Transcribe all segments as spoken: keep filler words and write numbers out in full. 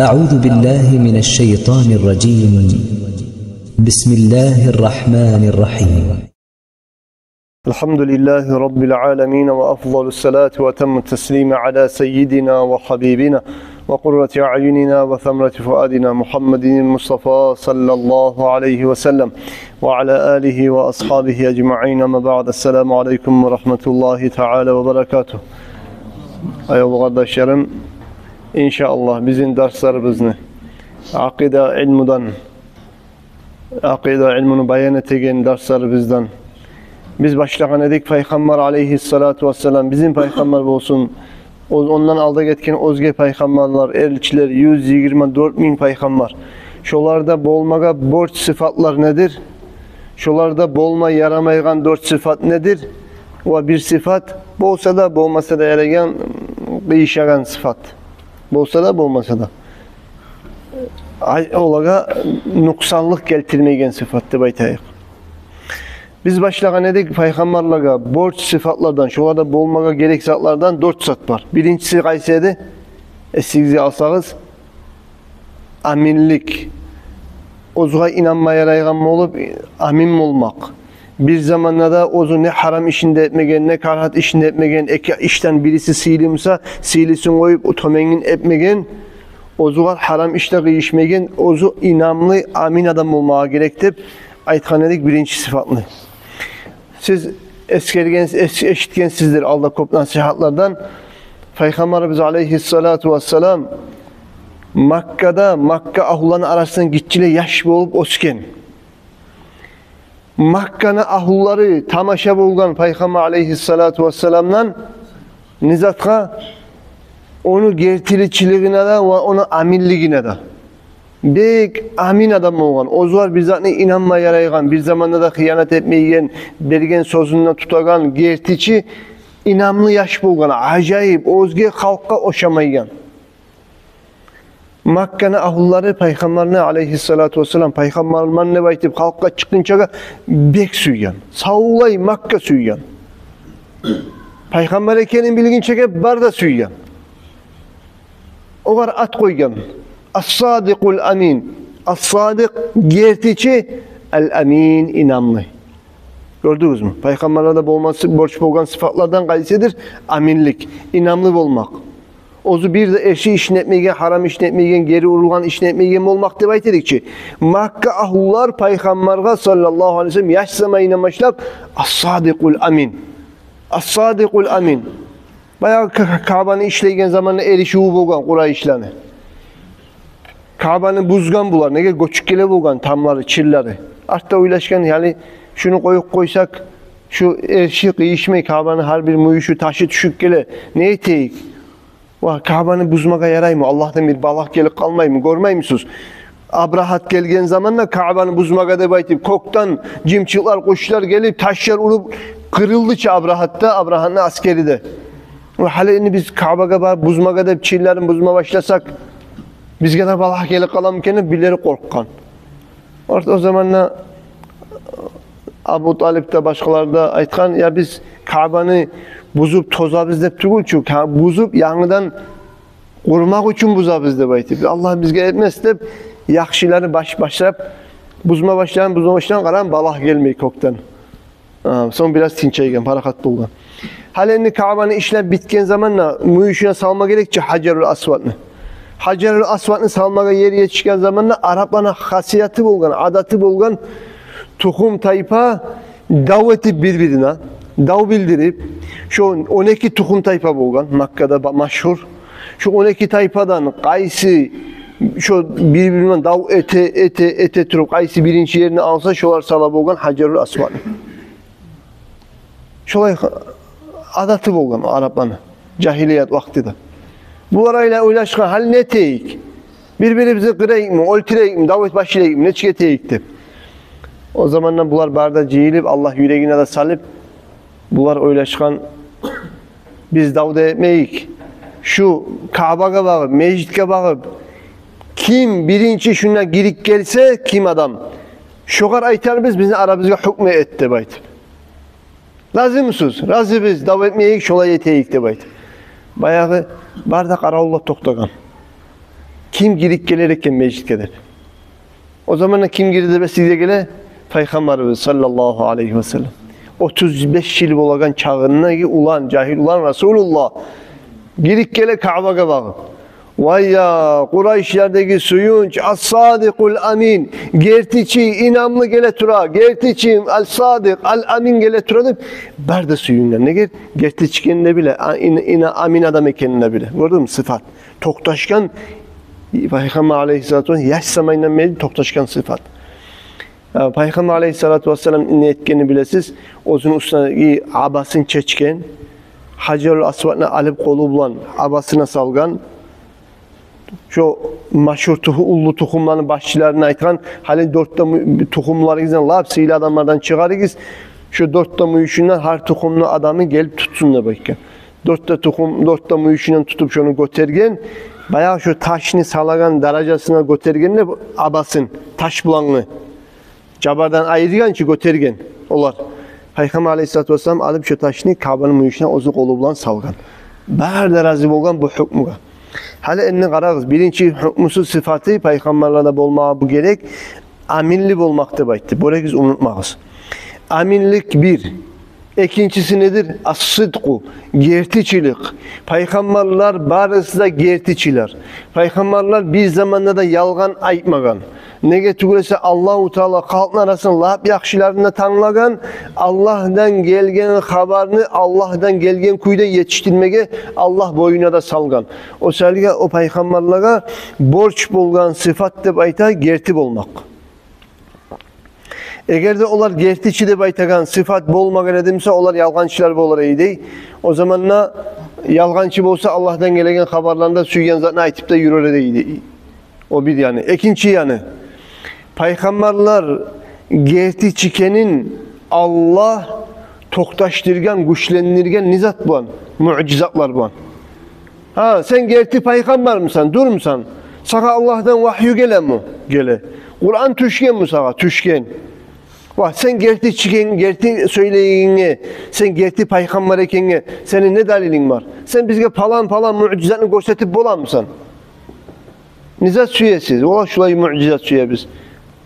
أعوذ بالله من الشيطان الرجيم. بسم الله الرحمن الرحيم. الحمد لله رب العالمين، وأفضل الصلاة وأتم التسليم على سيدنا وحبيبنا وقرة أعيننا وثمرة فؤادنا محمد المصطفى صلى الله عليه وسلم وعلى آله وأصحابه أجمعين. أما بعد، السلام عليكم ورحمة الله تعالى وبركاته. Аявлу къардашларым, иншааллагь, бизин дарсларыбызны акъида илмудан, акъида илмуну баян этеген дарсларыбыздан биз башлагъан эдик. Пайхаммар алейгьиссалату вассалам, бизин пайхаммар болсун, о-, ондан алда гетген оьзге пайхаммарлар, элчилер, юз йигирма дёрт минг пайхаммар. Шоларда болмагъа борч сыфатлар недир? Шоларда болма ярамайгъан дёрт сыфат недир? Ва бир сыфат болса да, болмаса да ярайгъан, къыйышагъан сыфат. Болса да, болмаса да. Ай, олагъа нукъсанлыкъ гелтирмейген сыфат деп айтайыкъ. Биз башлагъан эдик пайхаммарлагъа борч сыфатлардан, шоларда болмагъа герек затлардан дёрт зат бар. Биринчиси къайсы эди? Эсигизге алсагъыз, аминлик. Оьзюне инанма ярайгъан болуп, амин болмакъ. Бир заманда да оьзю не гьарам ишин де этмеген, не карагьат ишин де этмеген, эки ишден бириси сыйлы буса, сыйлысын къоюп, тёбенгин этмеген, оьзюне гьарам ишде къыйышмайгъан, оьзю инамлы, амин адам болмагъа герек деп айтгъан эдик биринчи сыфатны. Сиз эсгерген, эс-, эшитгенсиздир алда кёп насигьатлардан. Пайхаммарыбыз алейгьиссалату вассалам Маккада, Макка агьлуланы арасында гиччилей яш болуп оьсген. Макканы агьлулары тамаша болгъан Пайхаммар алейгьиссалату вассаламдан не затгъа? Ону гертиличилигине де ва ону аминлигине де. Бек амин адам болгъан, оьзюне бир затны инанма ярайгъан, бир заманда да хыянат этмейген, берген сёзюн де тутагъан, гертичи, инамлы яш болгъан, ажайып, оьзге халкъгъа ошамайгъан. Макканы агьлулары Пайхаммарны алейгьиссалату вассалам, пайхаммарман деп айтып, халкъгъа чыкъгъынчагъа бек сюйген. Савлай Макка сюйген. Пайхаммар экенин билгинчеге бары да сюйген. Огъар ат къойгъан. Ас-Садикъул Амин. Ас-Садикъ — гертичи, Ал-Амин — инамлы. Гёрдюгюзмю? Пайхаммарларда болмасы борч болгъан сыфатлардан къайсыдыр? Аминлик, инамлы болмакъ. Оьзю бир де эрши ишин этмейген, гьарам ишин этмейген, гери урулгъан ишин этмейген болмакъ деп айта эдик чи. Макка агьлулар Пайхаммаргъа саллаллагьу алейгьи ва саллам яш заманындан башлап Ас-Садикъул Амин. Ас-Садикъул Амин. Баягъы Ка-, Каабаны ишлейген заманда эришивю болгъан къурайышланы. Каабаны бузгъан булар, неге, гёчюп геле болгъан тамлары, чырлары. Артда ойлашгъан, яни, шуну къоюп къойсакъ, шу эрши къыйышмай, Каабаны гьар бир мюйюшю, ташы тюшюп геле, не этейик? Ва, Каабаны бузмагъа яраймы? Аллагьдан бир балагь гелип къалмаймы? Гёрмеймисиз? Абрагьат гелген заманда Каабаны бузмагъа деп айтып, кёкден жымчыкълар, къушлар гелип, ташлар уруп, къырылды чы Абрагьат да, Абрагьатны аскери де. Ва гьали энни биз Каабагъа барып бузмагъа деп, чырларын бузма башласакъ, бизге де балагь гелип къаламы экен деп, бирлери къоркъгъан. О, о заманда Абу Талип де, башгъалар да айтгъан: «Я, биз Каабаны бузуп тозабыз деп тюгюл чю, Ка-, бузуп янгыдан къурмакъ учун бузабыз», — деп айтып. «Аллагь бизге этмес», — деп, яхшылары баш-, башлап бузма башлагъан, бузма башлагъан, къарагъан, балагь гелмей кёкден. А, сонг бираз тынчайгъан, парахат болгъан. Гьали энни Каабаны ишлеп битген заманда мюйюшюне салма герек чи Гьажарул Асвадны. Гьажарул Асвадны салмагъа ер етишген заманда арапланы хасияты болгъан, адаты болгъан, тухум-тайпа дав этип бир-бирине, дав билдирип, шо он эки тухум-тайпа болгъан, Маккада ба-, машгьур. Шо он эки тайпадан къайсы шо бир-бири булан дав эте, эте, эте туруп, къайсы биринчи ерни алса, шолар сала болгъан Гьажарул Асвадны. Шолай адаты болгъан арапланы жагьилият вакътиде. Булар айлай ойлашгъан: «Гьали не этейик? Бир-бирибизни къырайыкъмы, оьлтюрейикми, дав этип башлайыкъмы, нечик этейик?» — деп. О заманда булар бары да жыйылып, Аллагь юрегине де салып, булар ойлашгъан: «Биз дав да этмейик. Шу Каабагъа багъып, межитге багъып, ким биринчи шунда гирип гелсе, ким адам, шогъар айтарбыз, бизин арабызгъа гьукму эт», — деп айтып. «Разимисиз?» «Разибиз, дав этмейик, шолай этейик», — деп айтып. Баягъы бары да къаравуллап токътагъан. Ким гирип гелер экен межитге деп. О заманда ким гирип де сизге геле? Пайхаммарыбыз саллаллагьу алайгьи васаллам. Отуз беш йыл болагъан чагъындагъы улан, жагьил улан Расулуллагь гирип геле Каъбагъа багъып. Вай я, Къурайшлардагъы сююнч, ас-садикъул амин, гертичи, инамлы геле тура, гертичи, ал-садикъ, ал-амин геле тура деп, бары да сююнген. Неге? Гертичи экенин де биле, а, ин-, ина-, амин адам экенин де биле. Гёрдюнгмю сыфат? Токъташгъан, Пайхаммар алайгьиссалату вассалам яш заманындан берли токъташгъан сыфат. Э, Пайхаммар алайгьиссалату вассалам не этгенин билесиз. Оьзюню уьстюндеги абасын чечген, Гьажарул Асвадны алып къолу булан абасына салгъан. Шо машгьур туху-, уллу тухумланы башчыларына айтгъан: «Гьали дёрт де му-, тухумларыгъыздан, лап сыйлы адамлардан чыгъарыгъыз. Шо дёрт де мюйюшюнден гьар тухумну адамы гелип тутсун», — деп айтгъан. Дёрт де тухум, дёрт де мюйюшюнден тутуп, шону гётерген. Баягъы шо ташны салагъан даражасына гётергенде бу абасын, таш булангъы, жабардан айыргъан чы гётерген олар. Пайхаммар алайгьиссалату вассалам алып шо ташны Каъбаны мюйюшюне оьзю къолу булан салгъан. Бары да рази болгъан бу гьукмугъа. Гьали энни къарагъыз, биринчи гьукмусу, сыфаты пайхаммарларда болмагъа бу герек, аминли болмакъ деп айтды. Бу герек, унутмагъыз. Аминлик бир. Экинчиси недир? Ас-сыдкъу, гертичилик. Пайхаммарлар барысы да гертичилер. Пайхаммарлар бир заманда да ялгъан айтмагъан. Неге тюгюл эсе, Аллагьу Таала халкъны арасындан лап яхшыларын да танглагъан, Аллагьдан гелген хабарны Аллагьдан гелген кюйде етишдирмеге Аллагь бойнуна да салгъан. О саялы о пайхаммарлагъа борч болгъан сыфат деп айта герти болмакъ. Эгер де олар гертичи деп айтагъан сыфат болмагъан эди буса, олар ялгъанчылар болар эди. О заманда ялгъанчы болса, Аллагьдан гелеген хабарланы да, сюйген затын айтып да юрюр эди. О бир яны. Экинчи яны, пайхаммарлар гертичи экенин Аллагь токъташдыргъан, гючлендирген не зат булан? Муъжизатлар булан. Гьа, сен герти пайхаммармысан, дюрмюсен? Сагъа Аллагьдан вагью гелеми? Геле. Къуран тюшгенми сагъа? Тюшген. Ва сен герти чыгъан, герти сёйлейгенге, сен герти пайхаммар экенге сени не далилинг бар? Сен бизге палан-палан муъжизатны гёрсетип боламысан? Не зат сюесиз? Ола шулай муъжизат сюебиз.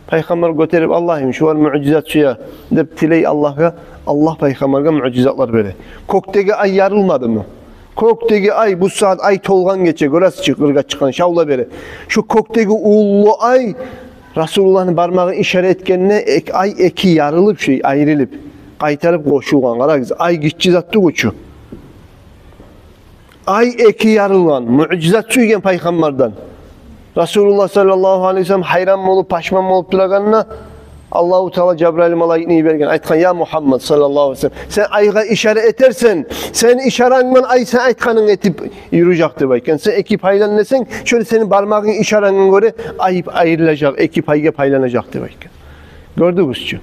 Пайхаммар гётерип: «Аллагьым, шулар муъжизат сюе», — деп тилей Аллагьгъа. Аллагь пайхаммаргъа муъжизатлар бере. Кёкдеги ай ярылмадымы? Кёкдеги ай, бу сагьат ай толгъан гече, гёресиз чи, къыргъа чыкъгъан, шавла бере. Шо кёкдеги уллу ай Расулуллагьны бармагъы ишара этгенде, эк-, ай эки ярылып, шей, айрылып, къайтарып къошулгъан. Къарагъыз, ай гиччи зат тюгюл чю. Ай эки ярылгъан, муъжизат сюйген пайхаммардан. Расулуллагь саллаллагьу алайгьи васаллам гьайран болуп, пашман болуп турагъанда, Аллагьу Таала Жабрайыл малайикни йиберген, айтгъан: «Я Мугьаммад саллаллагьу алайгьи васаллам, сен айгъа ишара этерсен, сени ишаранг булан ай сен айтгъанынг этип юрюжек», — деп айтгъан. «Сен эки пайлан десенг, шолай сени бармагъынг ишарангъа гёре ай айрылажакъ, эки пайгъа пайланажакъ», — деп айтгъан. Гёрдюгюз чю.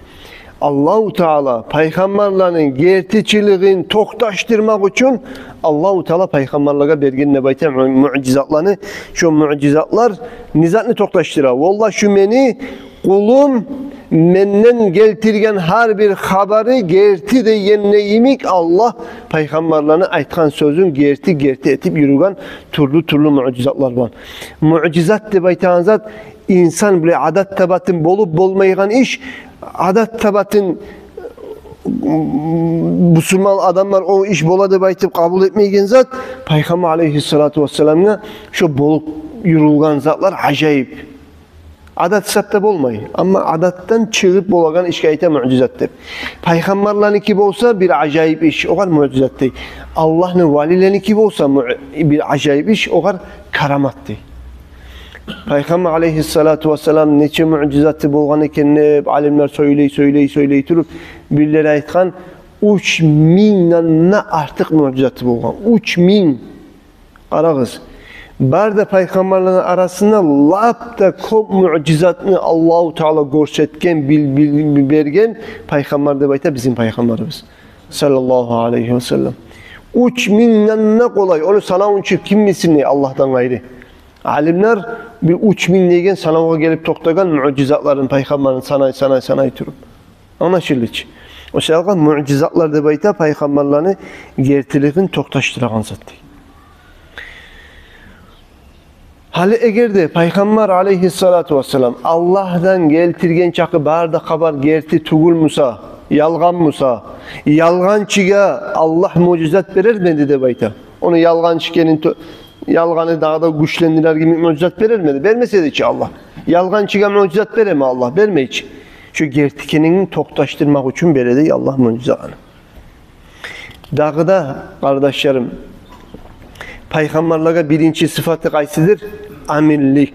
Аллагьу Таала пайхаммарланы гертичилигин токъташдырмакъ учун Аллагьу Таала пайхаммарлагъа берген деп айта му-, муъжизатланы. Шо муъжизатлар не затны токъташдыра? «Валлагь, шу мени къулум, менден гелтирген гьар бир хабары герти» дегенде йимик, Аллагь пайхаммарланы айтгъан сёзюн герти, герти этип юрюген тюрлю-тюрлю муъжизатлар бар. Муъжизат деп айтагъан зат инсан булай адат табатын болуп болмайгъан иш, адат табатын, м, бусурман адамлар о иш бола деп айтып къабул этмейген зат, Пайхаммар алайгьиссалату вассаламгъа шо болуп юрюлген затлар ажайып. Адат сапта болмай, амма адатдан чыгъып болагъан ишге айта муъжизат деп. Пайхаммарланыки болса бир ажайып иш, огъар муъжизат дей. Аллагьны валилериники болса муъ-, бир ажайып иш, огъар карамат дей. Пайхаммар алайгьиссалату вассалам нече муъжизаты болгъан экен деп алимлер сёйлей, сёйлей, сёйлей туруп, бирлери айтгъан, уьч мингден де артыкъ муъжизаты болгъан. Уьч минг. Къарагъыз. Бары да пайхаммарланы арасында лап да кёп муъжизатны Аллагьу Таала гёрсетген, бил-, бил-, берген пайхаммар деп айта бизин пайхаммарыбыз саллаллагьу алайгьи васаллам. Уьч мингден де къолай. Ону санавун чы ким билсин не Аллагьдан къайры. Алимлер бир уьч минг деген санавгъа гелип токътагъан муъжизатларын пайхаммарны санай, санай, санай туруп. Англашылды чы. О саялгъа муъжизатлар деп айта пайхаммарланы гертилигин токъташдырагъан зат дей. Гьали эгер де Пайхаммар алейгьиссалату вассалам Аллагьдан гелтирген чакъы бары да хабар герти тюгюл буса, ялгъан буса, ялгъанчыгъа Аллагь муъжизат берермиди деп айта. Ону ялгъанчы экенин тё-, ялгъаны дагъы да гючлендирер йимик муъжизат берермиди? Бермес эди чи Аллагь. Ялгъанчыгъа муъжизат береми Аллагь? Бермей чи. Шо герти экенин токъташдырмакъ учун береди Аллагь муъжизаны. Дагъы да, къардашларым, пайхаммарлагъа биринчи сыфаты къайсыдыр? Аминлик.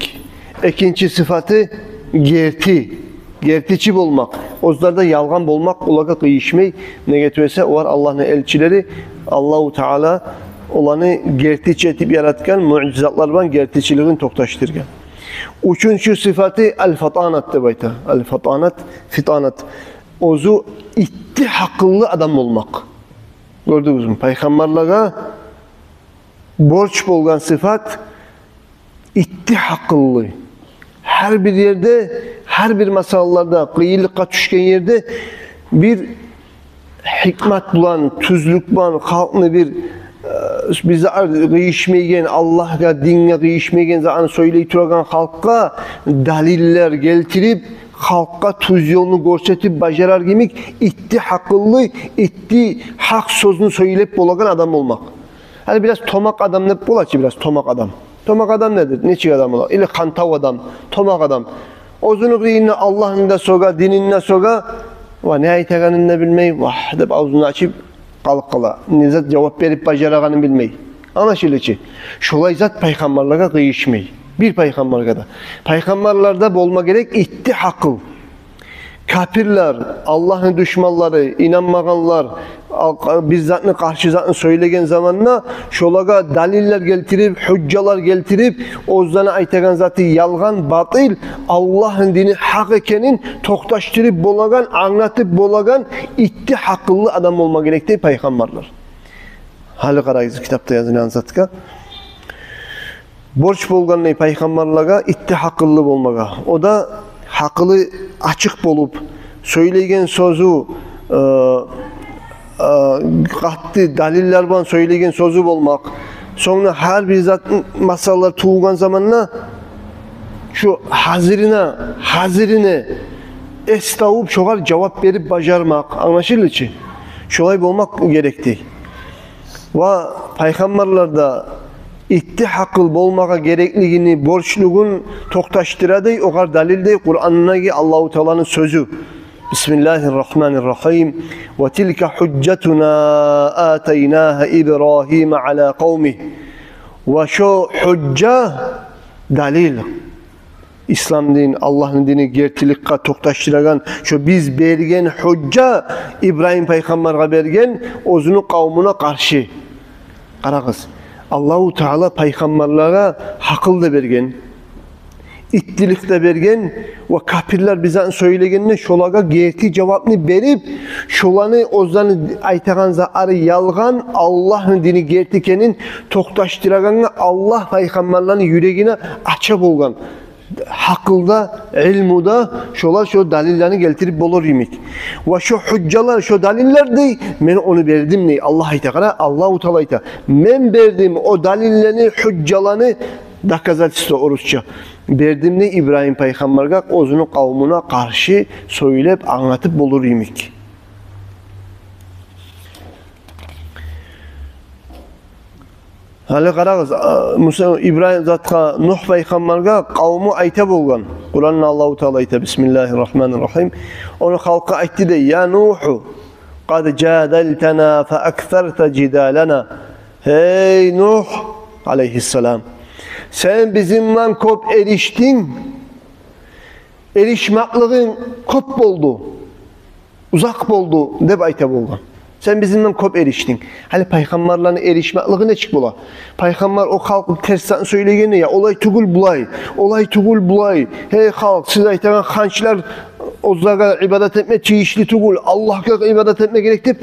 Экинчи сыфаты герти. Гертичи болмакъ. Оьзлерде ялгъан болмакъ олагъа къыйышмай. Неге тюгюл эсе, олар Аллагьны элчилери, Аллагьу Таала оланы гертичи этип яратгъан, муъжизатлар булан гертичилигин токъташдыргъан. Уьчюнчю сыфаты аль-фатанат деп айта. Аль-фатанат, фитанат. Оьзю итти гьакъыллы адам болмакъ. Гёрдюгюзмю? Пайхаммарлагъа борч болгъан сыфат итти гьакъыллы. Гьар бир ерде, гьар бир масъалаларда, къыйынлыкъгъа тюшген ерде бир гьикмат булан, тюзлюк булан халкъны бир, э, бир зат къыйышмайгъан, Аллагьгъа, динге къыйышмайгъан затны сёйлей турагъан халкъгъа далиллер гелтирип, халкъгъа тюз ёлну гёрсетип бажарар йимик итти гьакъыллы, итти гьакъ сёзню сёйлеп болагъан адам болмакъ. Гьали бираз томакъ адам деп бола чы, бираз томакъ адам. Томакъ адам недир? Нечик адам бола? Или хантав адам, томакъ адам. Оьзюню къырыйында Аллагьны да сёге, динин де сёге, ва не айтагъанын да билмей, вагь деп авзун ачып къалып къала. Не зат жавап берип бажарагъанын билмей. Англашыла чы. Шолай зат пайхаммарлагъа къыйышмай. Бир пайхаммаргъа да. Пайхаммарларда болма герек итти гьакъыл. Капирлер, Аллагьны душманлары, инанмагъанлар, ал-, бир затны, къаршы затны сёйлеген заманда шолагъа далиллер гелтирип, гьужжалар гелтирип, оьзлени айтагъан заты ялгъан, батил, Аллагьны дини гьакъ экенин токъташдырып болагъан, англатып болагъан итти гьакъыллы адам болма герек дей пайхаммарлар. Гьали къарайгъыз китапда язылгъан затгъа. Борч болгъандай пайхаммарлагъа итти гьакъыллы болмагъа. О да гьакъылы ачыкъ болуп, сёйлеген сёзю, э, э, къатты далиллер булан сёйлеген сёзю болмакъ. Сонг да гьар бир зат, масъалалар тувулгъан заманда шу гьазирине, гьазирине эс тавуп, шогъар жавап берип бажармакъ. Англашыла чы? Шолай болмакъ герек дей. Ва пайхаммарларда итти гьакъыл болмагъа гереклигини, борчлугъун токъташдыра дей, огъар далил дей Къурандагъы Аллагьу Тааланы сёзю. Бисмиллагьи ррагьмани ррагьим. Ва тилка гьужжатуна атайнагьа Ибрагьима аля къавмигь. Ва шо гьужжа, далил, ислам дин, Аллагьны дини гертиликге токъташдырагъан, шо биз берген гьужжа, Ибрагьим пайхаммаргъа берген, оьзюню къавмуна къаршы. Къарагъыз, Аллагьу Таала пайхаммарлагъа гьакъыл да берген, иттилик де берген, ва капирлер бир затны сёйлегенде шолагъа герти жавапны берип, шоланы, оьзлени айтагъан затлары ялгъан, Аллагьны дини герти экенин токъташдырагъангъа Аллагь пайхаммарланы юрегине ача болгъан. Гьакъылда, илмуда шолар шо далиллени гелтирип болур йимик. Ва шо гьужжалар, шо далиллер дей, мен ону бердим дей. Аллагь айта, къара, Аллагьу Таала айта: «Мен бердим о далиллени, гьужжаланы, доказательство орусча, бердим дей Ибрагьим пайхаммаргъа, оьзюню къавмуна къаршы сёйлеп, англатып болур йимик». Гьали къарагъыз, а, Муса, Ибрагьим затгъа, Нугь пайхаммаргъа къавму айта болгъан. Къуранда Аллагьу Таала айта: «Бисмиллагьи ррагьмани ррагьим». Ону халкъы айтды дей: «Я Нугьу, къад жадалтана фа аксарта жидалана». «Гьей Нугь алейгьиссалам, сен бизин булан кёп эришдинг, эришмеклигинг кёп болду, узакъ болду», — деп айта болгъан. «Сен бизин булан кёп эришдинг». Гьали пайхаммарланы эришмеклиги нечик бола? Пайхаммар о халкъ терс затны сёйлегенде, я олай тюгюл, булай, олай тюгюл, булай. «Гьей халкъ, сиз айтагъан ханчлар оьзлеге ибадат этме тийишли тюгюл, Аллагьгъа ибадат этме герек», — деп.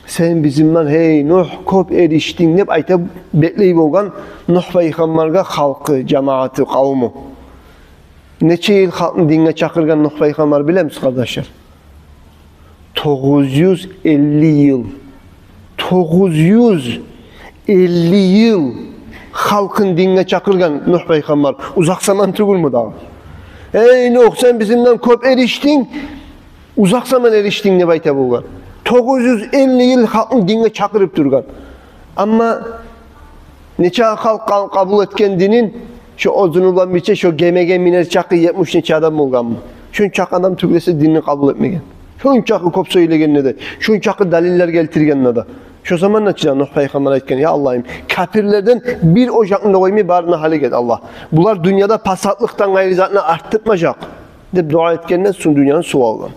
«Сен бизин булан, гьей Нугь, кёп эришдинг», — деп айта беклей болгъан Нугь пайхаммаргъа халкъы, жамааты, къавму. Нече йыл халкъны динге чакъыргъан Нугь пайхаммар, билемисиз, къардашлар? Тогъуз юз элли йыл. Тогъуз юз элли йыл халкъын динге чакъыргъан Нугь пайхаммар. Узакъ заман тюгюлмю дагъы? «Эй, Нугь, сен бизинден кёп эришдинг, узакъ заман эришдинг», — деп айта болгъан. Тогъуз юз элли йыл халкъын динге чакъырып тургъан. Амма нече халкъ къа-, къабул этген динин? Шо оьзюню булан бирче шо гемеге минер чакъы етмиш нече адам болгъанмы? Шончакъы адам тюгюл эсе динни къабул этмеген. Шончакъы кёп сёйлегенде де, шончакъы далиллер гелтиргенде де. Шо заманда чы Нугь пайхаммар айтгъан: «Я Аллагьым, капирлерден бир ожакъны да къоймай, барын да гьалек эт, Аллагь. Булар дюньяда пасатлыкъдан къайры затны артдыртмажакъ», — деп дуа этгенде, сонг дюньяны сув алгъан.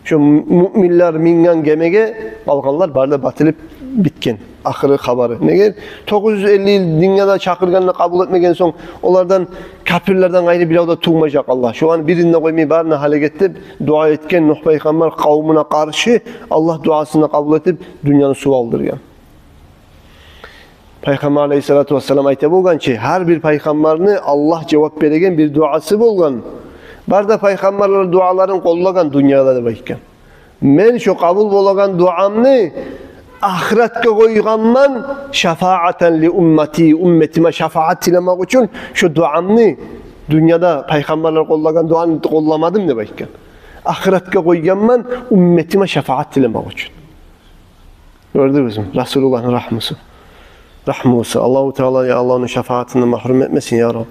Шо муъминлер минген гемеге, къалгъанлар бары да батылып битген. Ахыры хабары. Неге? Тогъуз юз элли йыл динге де чакъыргъанны къабул этмеген сонг, олардан, капирлерден къайры бирев де тувмажакъ, Аллагь. Шоланы бирин де къоймай, барын да гьалек эт деп дуа этген Нугь пайхаммар къавмуна къаршы, Аллагь дуасын да къабул этип, дюньяны сув алдыргъан. Пайхаммар алайгьиссалату вассалам айта болгъан чы, гьар бир пайхаммарны Аллагь жавап береген бир дуасы болгъан. Бары да пайхаммарлар дуаларын къоллагъан дюньяда деп айтгъан. Мен шо къабул болагъан дуамны ахыратгъа къойгъанман, шафаатан ли уммати, умметиме шафаат тилемек учун. Шо дуамны дюньяда пайхаммарлар къоллагъан дуаны къолламадым деп айтгъан. Ахыратгъа къойгъанман, умметиме шафаат тилемек учун. Гёрдюгюзмю? Расулуллагьны рагьмусу. Рагьмусу. Аллагьу Таала, я Аллагь, ону шафаатындан магьрюм этмесин, я Раб.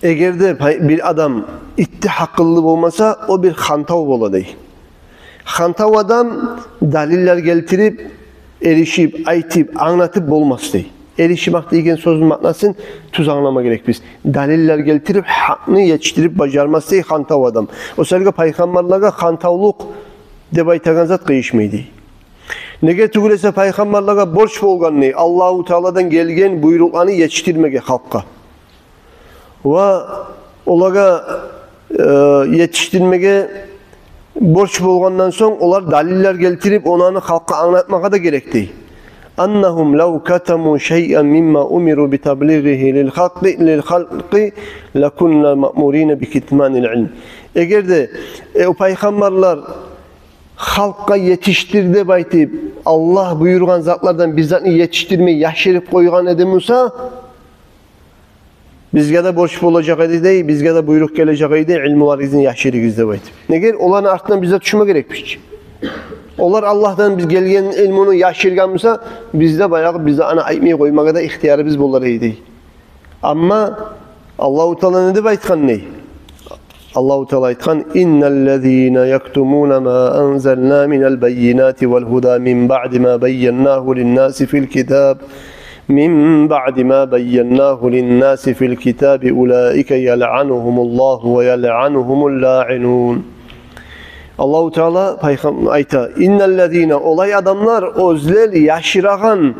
Эгер де пай-, бир адам итти гьакъыллы болмаса, о бир хантав бола дей. Хантав адам далиллер гелтирип, эришип, айтып, англатып болмас дей. Эришмек деген сёзню маънасын тюз англама герекбиз. Далиллер гелтирип, гьакъны етишдирип бажармас дей хантав адам. О саялы пайхаммарлагъа хантавлукъ деп айтагъан зат къыйышмай дей. Неге тюгюл эсе пайхаммарлагъа борч болгъан дей Аллагьу Тааладан гелген буйрукъланы етишдирмеге халкъгъа. Ва олагъа, э, етишдирмеге борч болгъандан сонг, олар далиллер гелтирип, ону халкъгъа англатмагъа да герек дей. Аннагьум лав катаму шайъан мимма умиру битаблигъигьи лил халкъи, лил халкъи лакунна маъмурина бикитманил илм. Эгер де, э, о пайхаммарлар халкъгъа етишдир деп айтып, Аллагь буюргъан затлардан бир затны етишдирмей, яшырып къойгъан эди буса, бизге де борч болажакъ эди дей, бизге де буйрукъ гележек эди, илмуларыгъызны яшырыгъыз деп айтып. Неге? Оланы артындан биз де тюшме герекбиз чи. Олар Аллагьдан бизге гелген илмуну яшыргъан буса, биз де баягъы, биз де аны айтмай къоймагъа да ихтиярыбыз болар эди дей. Амма Аллагьу Таала не деп айтгъан дей? Аллагьу Таала айтгъан: «Инналлазина яктумуна ма анзална минал баййинати вал гьуда мин баъди ма байяннагьу линнаси фил китаб, мин баъди ма байяннагьу линнаси фил китаби улаика ялъанугьумуллагьу ва ялъанугьумул лаъинун». Аллагьу Таала пайхам-, айта: «Инналлазина», олай адамлар, оьзлер яшырагъан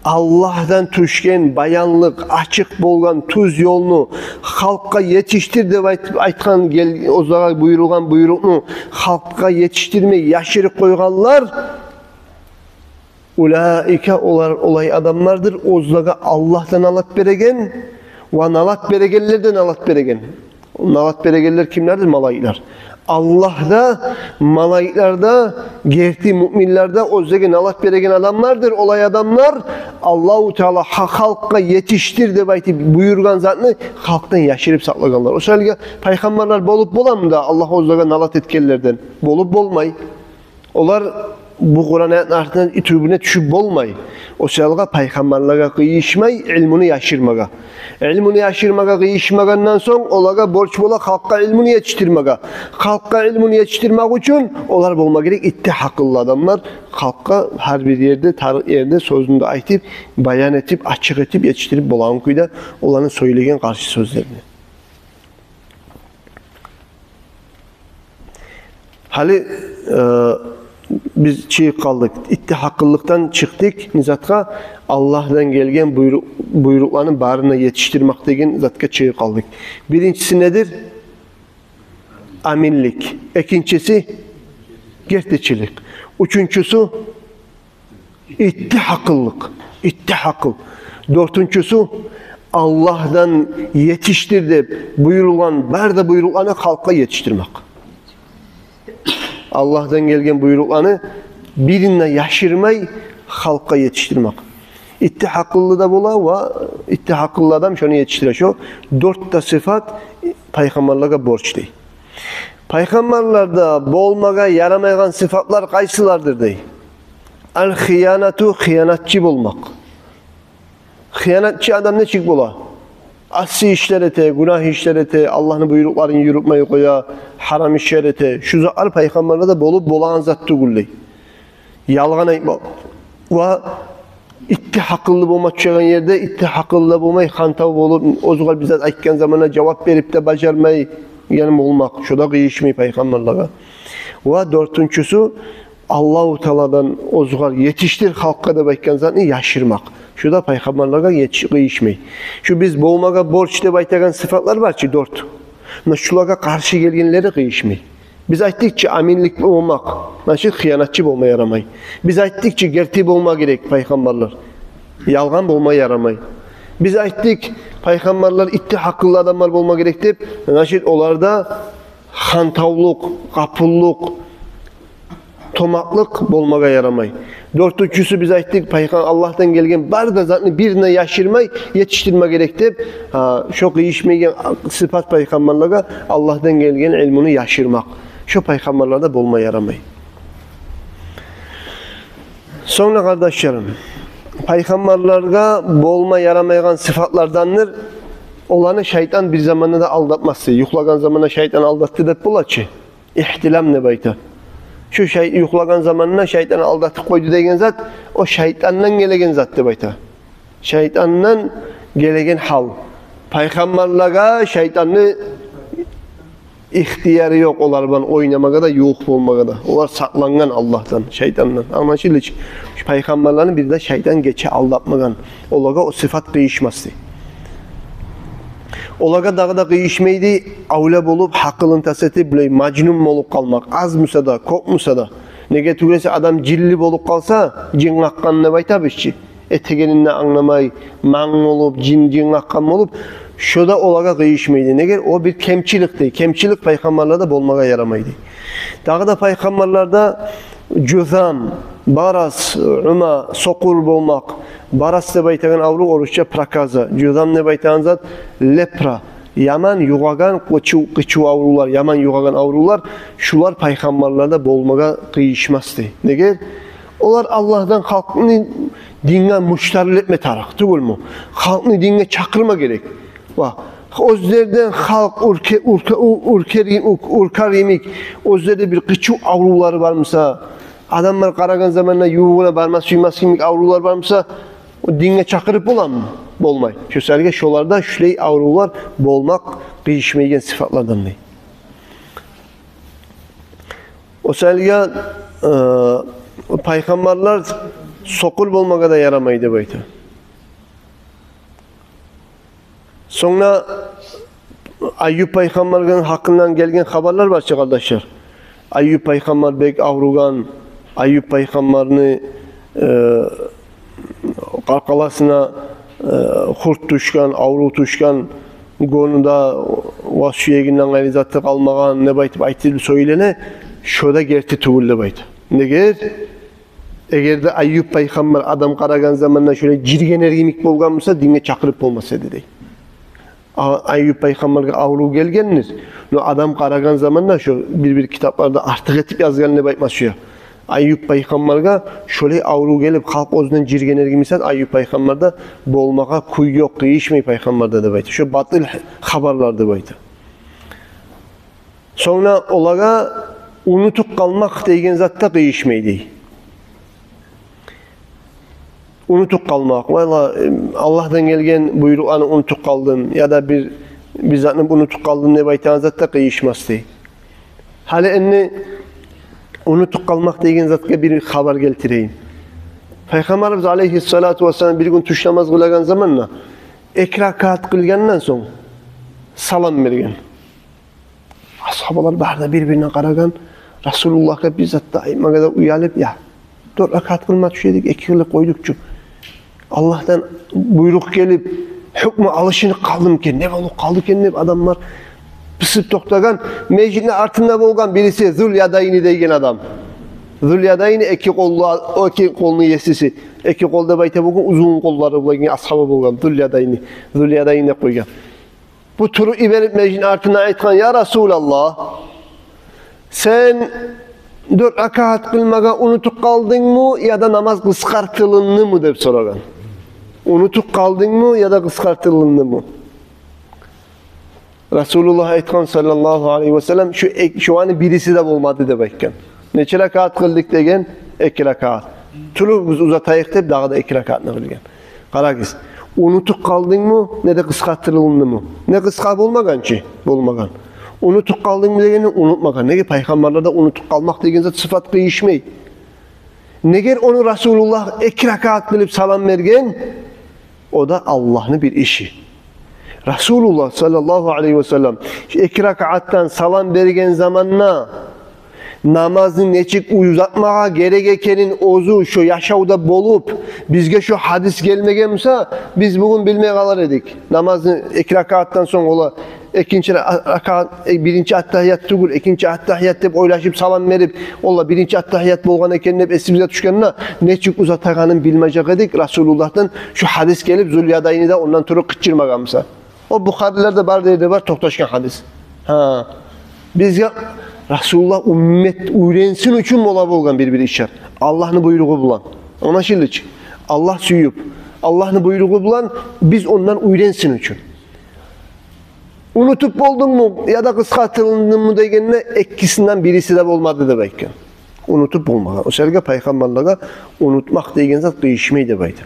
Аллагьдан тюшген баянлыкъ, ачыкъ болгъан тюз ёлну халкъгъа етишдир деп айт-, айтгъан, гел-, оьзлеге буюрулгъан буйрукъну халкъгъа етишдирмей, яшырып къойгъанлар. Улаика, олар олай адамлардыр, оьзлеге Аллагь да налат береген, ва налат берегенлер де налат береген. Налат берегенлер кимлердир? Малайиклер. Аллагь да, малайиклер де, герти муъминлер де оьзлеге налат береген адамлардыр. Олай адамлар, Аллагьу Таала ха-, халкъгъа етишдир деп айтып буюргъан затны халкъдан яшырып сакълагъанлар. О саялы пайхаммарлар болуп боламы да Аллагь оьзлеге налат этгенлерден? Болуп болмай. Олар бу Къуран аятны артындан итюбюне тюшюп болмай. О саялы пайхаммарлагъа къыйышмай илмуну яшырмагъа. Илмуну яшырмагъа къыйышмагъандан сонг, олагъа борч бола халкъгъа илмуну етишдирмеге. Халкъгъа илмуну етишдирмек учун олар болма герек итти гьакъыллы адамлар. Халкъгъа гьар бир ерде, тарыкъ ерде сёзню де айтып, баян этип, ачыкъ этип, етишдирип болагъан кюйде оланы сёйлеген къаршы сёзлерин. Гьали, э, биз чыгъып къалдыкъ. Итти гьакъыллыкъдан чыкъдыкъ. Не затгъа? Аллагьдан гелген буйрукъ-, буйрукъланы барын да етишдирмек деген затгъа чыгъып къалдыкъ. Биринчиси недир? Аминлик. Экинчиси гертичилик. Уьчюнчюсю итти гьакъыллыкъ. Итти гьакъыл. Дёртюнчюсю, Аллагьдан етишдир деп буюрулгъан бары да буйрукъланы халкъгъа етишдирмек. Аллагьдан гелген буйрукъланы бирин де яшырмай халкъгъа етишдирмек. Итти гьакъыллы да бола ва итти гьакъыллы адам шону етишдире. Шо дёрт де сыфат пайхаммарлагъа борч дей. Пайхаммарларда болмагъа ярамайгъан сыфатлар къайсылардыр дей. Ал-хыянату, хыянатчы болмакъ. Хыянатчы адам нечик бола? Асси ишлер эте, гюнагь ишлер эте, Аллагьны буйрукъларын юрютмей къоя, гьарам ишлер эте. Шу затлар пайхаммарларда болуп болагъан зат тюгюл дей. Ялгъан айтмакъ. Ва итти гьакъыллы болма тюшеген ерде итти гьакъыллы да болмай, хантав болуп, оьзюне бир зат айтгъан заманда жавап берип де бажармай, яни болмакъ. Шо да къыйышмай пайхаммарлагъа. Ва дёртюнчюсю, Аллагьу Тааладан оьзюне етишдир халкъгъа деп айтгъан затны яшырмакъ. Шу да пайхаммарлагъа етиш-, къыйышмай. Шу биз болмагъа борч деп айтагъан сыфатлар бар чы, дёрт. Муна шулагъа къаршы гелгенлери къыйышмай. Биз айтдыкъ чы аминлик болмакъ, значит, хыянатчы болма ярамай. Биз айтдыкъ чы герти болма герек пайхаммарлар. Ялгъан болма ярамай. Биз айтдыкъ пайхаммарлар итти гьакъыллы адамлар болма герек деп, значит, оларда хантавлукъ, къапуллукъ, томакълыкъ болмагъа ярамай. Дёртюнчюсю, биз айтдыкъ, пайхам-, Аллагьдан гелген бары да затны бирин де яшырмай етишдирме герек деп, а, шо къыйышмайгъан сыфат пайхаммарлагъа Аллагьдан гелген илмуну яшырмакъ. Шо пайхаммарларда болма ярамай. Сонг да, къардашларым, пайхаммарларда болма ярамайгъан сыфатлардандыр, оланы шайтан бир заманда да алдатмас дей. Юхлагъан заманда шайтан алдатды деп бола чы. Ихтилам деп айта. Шу шай-, юхлагъан заманда шайтан алдатып къойду деген зат, о шайтандан гелеген зат деп айта. Шайтандан гелеген гьал. Пайхаммарлагъа шайтанны ихтияры ёкъ олар булан ойнамагъа да, ювукъ болмагъа да. Олар сакълангъан Аллагьдан, шайтандан. Англашылды чы, шу пайхаммарланы бир де шайтан гече алдатмагъан. Олагъа о сыфат къыйышмас дей. Олагъа дагъы да къыйышмай дей авлия болуп, гьакъылын тас этип, булай мажнун болуп къалмакъ, аз буса да, кёп буса да. Неге тюгюл эсе, адам жинли болуп къалса, жин къакъгъан деп айтабыз чы, этегенин де англамай, манг болуп, жин, жин къакъгъан болуп, шо да олагъа къыйышмай дей. Неге, о бир кемчилик дей. Кемчилик пайхаммарларда болмагъа ярамай дей. Дагъы да пайхаммарларда жузам, барас, ума, сокъур болмакъ. Барас деп айтагъан аврув орусча проказа, жузам деп айтагъан зат лепра. Яман югъагъан, къычыв, къычыв аврувлар, яман югъагъан аврувлар, шулар пайхаммарларда болмагъа къыйышмас дей. Неге? Олар Аллагьдан халкъны динге муштарлы этме тарыкъ тюгюлмю? Халкъны динге чакъырма герек. Ва оьзлерден халкъ уьрке-, уьрке-, у-, уьркер йим-, уь-, уьркер йимик, оьзлерде бир къычыв аврувлары бар буса, адамлар къарагъан заманда ювугъуна барма сюймес йимик аврувлар бар буса, о динге чакъырып боламы? Болмай. Шо саялы шоларда шулай аврувлар болмакъ къыйышмайгъан сыфатлардан дей. О саялы, э, пайхаммарлар сокъур болмагъа да ярамай деп айта. Сонг да Айюп пайхаммарны гьакъындан гелген хабарлар бар чы, къардашлар. Айюп пайхаммар бек авругъан, Айюп пайхаммарны, э, къаркъарасына, э, хурт тюшген, аврув тюшген, гёню де ва сюегинден къайры заты къалмагъан деп айтып айтылып сёйлене, шо да герти тюгюл деп айта. Неге? Эгер де Айюп пайхаммар адам къарагъан заманда шолай жиргенер йимик болгъан буса, динге чакъырып болмас эди дей. А-, Айюп пайхаммаргъа аврув гелгендир. Но адам къарагъан заманда, шо бир-бир китапларда артыкъ этип язгъан деп айтма сюе. Айюп пайхаммаргъа шолай аврув гелип, халкъ оьзюнден жиргенер йимик зат, Айюп пайхаммарда болмагъа кюй ёкъ, къыйышмай пайхаммарда деп айта. Шо батыл хабарлар деп айта. Сонг да олагъа унутуп къалмакъ деген зат да къыйышмай дей. Унутуп къалмакъ. Валлагь, эм, Аллагьдан гелген буйрукъланы унутуп къалдым, яда бир, бир затны унутуп къалдым деп айтагъан зат да къыйышмас дей. Гьали энни унутуп къалмакъ деген затгъа бир хабар гелтирейим. Пайхаммарыбыз алейгьиссалату вассалам бир гюн тюш намаз къылагъан заманда эки ракаат къылгъандан сонг салам берген. Асгьабалар бары да бир-бирине къарагъан, Расулуллагьгъа бир зат да айтмагъа да уялып, я, дёрт ракаат къылма тюше эдик, эки къылып къойдукъ чу. Аллагьдан буйрукъ гелип, гьукму алышынып къалды микен, не болуп къалды экен деп, адамлар пысып токътагъан. Межитни артында болгъан бириси, Зул Ядайни деген адам. Зуль-Ядайни, эки къоллу, о эки къолну есиси. Эки къол деп айта болгъан, узун къоллары булан асгьабы болгъан. Зуль-Ядайни, Зуль-Ядайни деп къойгъан. Бу туруп йиберип межитни артына айтгъан: «Я Расулаллагь, сен дёрт ракаат къылмагъа унутуп къалдынгмы яда намаз къысгъартылындымы?» – деп сорагъан. «Унутуп къалдынгмы яда къысгъартылындымы?» Расулуллагь айтгъан, саллаллагьу алайгьи ва саллам: «Шу эк-, шуланы бириси де болмады», – деп айтгъан. «Нече ракаат къылдыкъ?» – деген. «Эки ракаат». «Туругъуз, узатайыкъ», – деп, дагъы да эки ракаатны къылгъан. Къарагъыз, унутуп къалдынгмы, не де къысгъартылындымы? Не къысгъа болмагъан чы, болмагъан. Унутуп къалдынгмы дегенде, унутмагъан. Неге? Пайхаммарларда унутуп къалмакъ деген зат сыфат къыйышмай. Негер ону Расулуллагь эки ракаат къылып салам берген, о да Аллагьны бир иши. Расулуллагь, саллаллагьу алайгьи ва саллам, эки ракаатдан салам берген заманда намазны нечик узатмагъа герек экенин оьзю шо яшавда болуп, бизге шо гьадис гелмеген буса, биз бугюн билмей къалар эдик. Намазны эки ракаатдан сонг, ола экинчи ра-, ракаат, э, биринчи аттагьият тюгюл, экинчи аттагьият деп ойлашып салам берип, ола биринчи аттагьият болгъан экен деп эсибизге тюшгенде, нечик узатагъанын билмежек эдик, Расулуллагьдан шо гьадис гелип, Зуль-Ядайни де ондан туруп къычырмагъан буса. О Бухарилерде бар, дерде бар, токъташгъан гьадис. Гьа. Бизге Расулуллагь уммат уьйренсин учун бола болгъан бир-бир ишлер. Аллагьны буйругъу булан. Англашылды чы? Аллагь сююп, Аллагьны буйругъу булан, биз ондан уьйренсин учун. «Унутуп болдунгму яда къысгъартылындынгмы?» – дегенде, «Экисинден бириси де болмады», – деп айтгъан. Унутуп болмагъан. О саялы пайхаммарлагъа унутмакъ деген зат къыйышмай деп айта.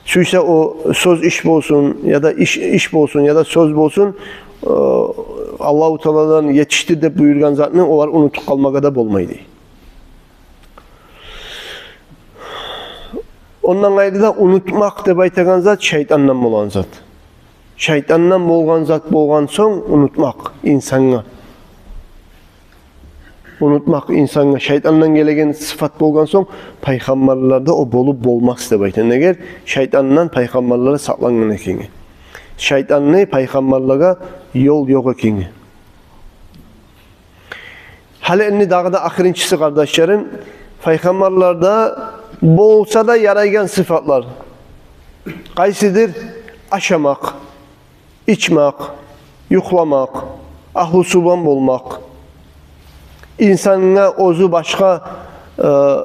Сюйсе о сёз иш болсун, яда иш, иш болсун, яда сёз болсун, э, Аллагьу Тааладан етишди деп буюргъан затны олар унутуп къалмагъа да болмай дей. Ондан къайры да, унутмакъ деп айтагъан зат шайтандан болгъан зат. Шайтандан болгъан зат болгъан сонг, унутмакъ инсангъа. Унутмакъ инсангъа шайтандан гелеген сыфат болгъан сонг, пайхаммарларда о болуп болмас деп айта. Негер шайтандан пайхаммарлар сакълангъан экенге. Шайтанны пайхаммарлагъа ёл ёкъ экенге. Гьали энни дагъы да ахырынчысы, къардашларым, пайхаммарларда болса да ярайгъан сыфатлар. Къайсыдыр? Ашамакъ, ичмек, юхламакъ, агьлюсю булан болмакъ. Инсангъа оьзю башгъа, э,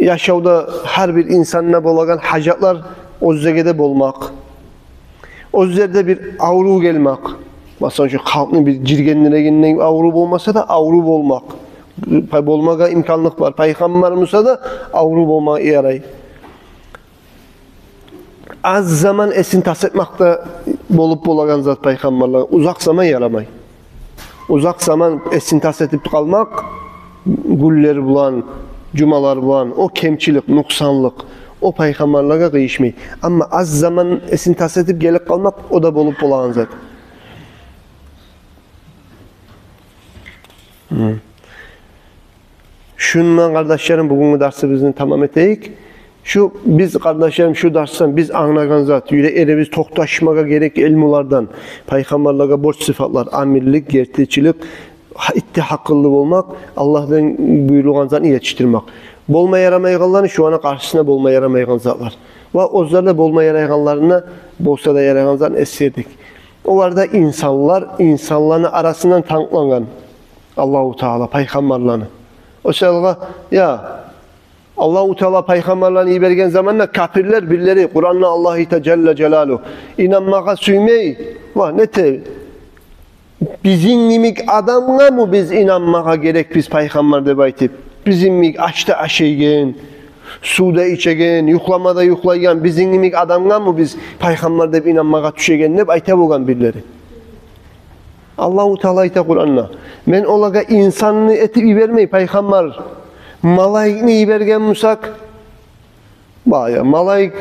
яшавда гьар бир инсанда болагъан гьажатлар оьзлеге де болмакъ. Оьзлерде бир аврув гелмек. Масала, шу халкъны бир жиргендирегендей аврув болмаса да, аврув болмакъ. Пай-, болмагъа имканлыкъ бар. Пайхаммар буса да аврув болмагъа ярай. Аз заман эсин тас этмек де болуп болагъан зат пайхаммарлагъа. Узакъ заман ярамай. Узакъ заман эсин тас этип къалмакъ, гюнлер булан, жумалар булан, о кемчилик, нукъсанлыкъ, о пайхаммарлагъа къыйышмай. Амма аз заман эсин тас этип гелип къалмакъ, о да болуп болагъан зат. Гьм. Шундан, къардашларым, бугюнгю дарсыбызны тамам этейик. Шу биз, къардашларым, шу дарсдан биз англагъан зат, юрекълерибиз токъташмагъа герек илмулардан, пайхаммарлагъа борч сыфатлар: амирлик, гертичилик, гьа-, итти гьакъыллы болмакъ, Аллагьдан буюрулгъан затны етишдирмек. Болма ярамайгъанланы, шуланы къаршысына болма ярамайгъан затлар. Ва оьзлерде болма ярайгъанларына болса да ярайгъан затны эсгердик. Олар да инсанлар, инсанланы арасындан танкълангъан Аллагьу Таала пайхаммарланы. О саялгъа, я, Аллагьу Таала пайхаммарланы йиберген заманда капирлер бирлери, Къуранда Аллагь айта, жалла жалалугьу, инанмагъа сюймей, ва нете, бизин йимик адамгъамы биз инанмагъа герекбиз пайхаммар деп айтып? Бизин йимик ашда ашайгъан, сувда ичеген, юхламада юхлайгъан, бизин йимик адамгъамы биз пайхаммар деп инанмагъа тюшеген деп айта болгъан бирлери. Аллагьу Таала айта Къуранда: «Мен олагъа инсанны этип йибермей пайхаммар, малайикни йиберген бусакъ». Бая, малайик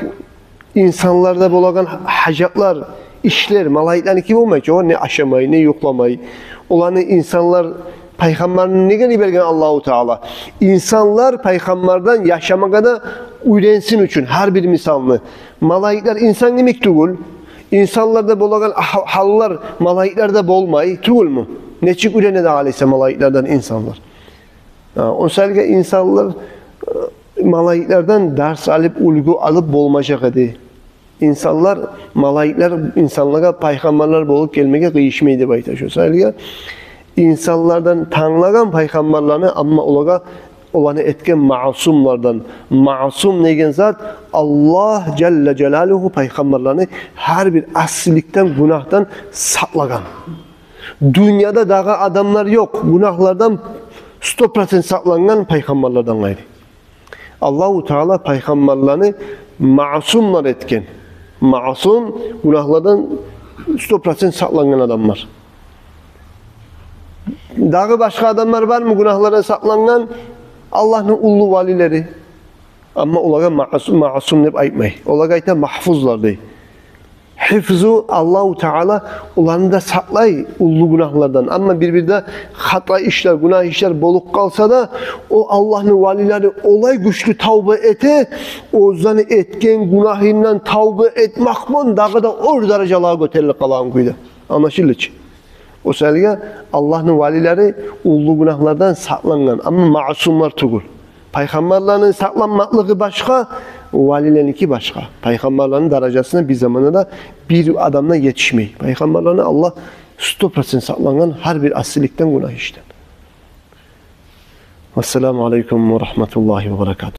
инсанларда болагъан гьажатлар, ишлер малайикланыки болмай чы, о не ашамай, не юхламай. Оланы инсанлар, пайхаммарны неге йиберген Аллагьу Таала? Инсанлар пайхаммардан яшамагъа да уьйренсин учун, гьар бир мисалны. Малайиклар инсан йимик тюгюл. Инсанларда болагъан гьа-, гьаллар малайикларда болмай, тюгюлмю? Нечик уьйренеди алайса малайиклардан инсанлар? Гьа, о саялгъа инсанлар, э, малайиклерден дарс алып, уьлгю алып болмажакъ эди. Инсанлар, малайиклер инсанлагъа пайхаммарлар болуп гелмеге къыйышмай деп айта. Шо саялгъа инсанлардан танглагъан пайхаммарланы, амма олагъа, оланы этген маъсумлардан. Маъсум деген зат, Аллагь жалла жалалугьу пайхаммарланы гьар бир асиликден, гюнагьдан сакълагъан. Дюньяда дагъы адамлар ёкъ гюнагьлардан сто процент сакълангъан пайхаммарлардан къайры. Аллагьу Таала пайхаммарланы маъсумлар этген. Маъсум, гюнагьлардан сто процент сакълангъан адамлар. Дагъы башгъа адамлар бармы гюнагьлардан сакълангъан? Аллагьны уллу валилери. Амма олагъа маъсум, маъсум деп айтмай. Олагъа айта магьфузлар дей. Гьифзу, Аллагьу Таала оланы да сакълай уллу гюнагьлардан. Амма бир-бирде хата ишлер, гюнагь ишлер болуп къалса да, о Аллагьны валилери олай гючлю тавба эте, оьзлени этген гюнагьындан тавба этмакъ булан дагъы да оьр даражалагъа гётерилип къалагъан кюйде. Англашылды чы? О саялгъа Аллагьны валилери уллу гюнагьлардан сакълангъан, амма маъсумлар тюгюл. Пайхаммарланы сакъланмакълыгъы башгъа, валилерники башгъа. Пайхаммарланы даражасына бир заманда да бир адам да етишмей. Пайхаммарланы Аллагь сто процент сакълангъан гьар бир асиликден, гюнагь ишден. Вассаламу алейкум ва рагьматуллагьи ва баракатугь.